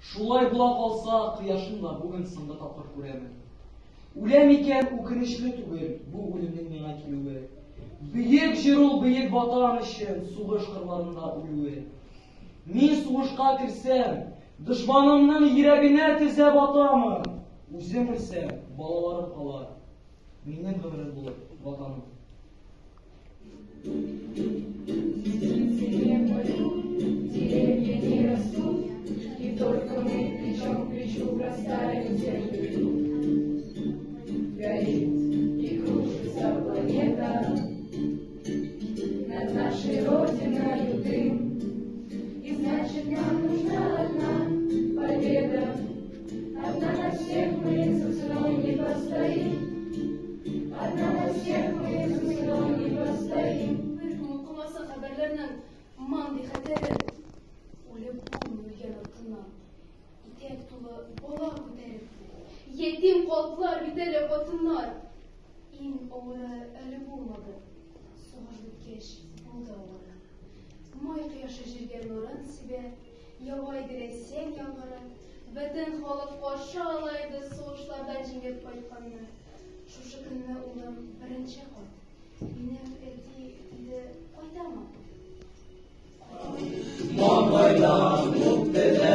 Шулай була калса, кояшын да бүген соңгы тапкыр күрәмен. Үләм икән, үкенечле түгел бу үлемнең миңа килүе. Бөек җыр ул бөек Ватан өчен сугыш кырларында үлүе. Мин сугышка керсәм, дошманымның йөрәгенә төзәп атамын. Үзем үлсәм, балаларым кала. Минем гомерем булып, Ватаным. Деревья не растут, и только мы плечом к плечу бросаем землю. Горит и кружится планета, над нашей Родиною дым. И значит, нам нужна одна победа, одна на всех мы за ценой не постоим. Одна на всех мы за ценой не постоим. Беркем укымаса хәбәрләрнең мондый хәтәрен. Үлеп булмый үлгән артыннан. Итәк тулы бала күтәреп. Ятим калдылар бит әле хатыннар. Иң авыры әле булмады. Сугыш беткәч, булды авыры. Май кояшы җиргә нурын сибә, ява иде ләйсән яңгыры. Бөтен халык каршы ала иде сугышлардан җиңеп кайтканны. Шушы көнне улым беренче кат, Минем әти, диде, кайтамы? Маңгайдан үпте.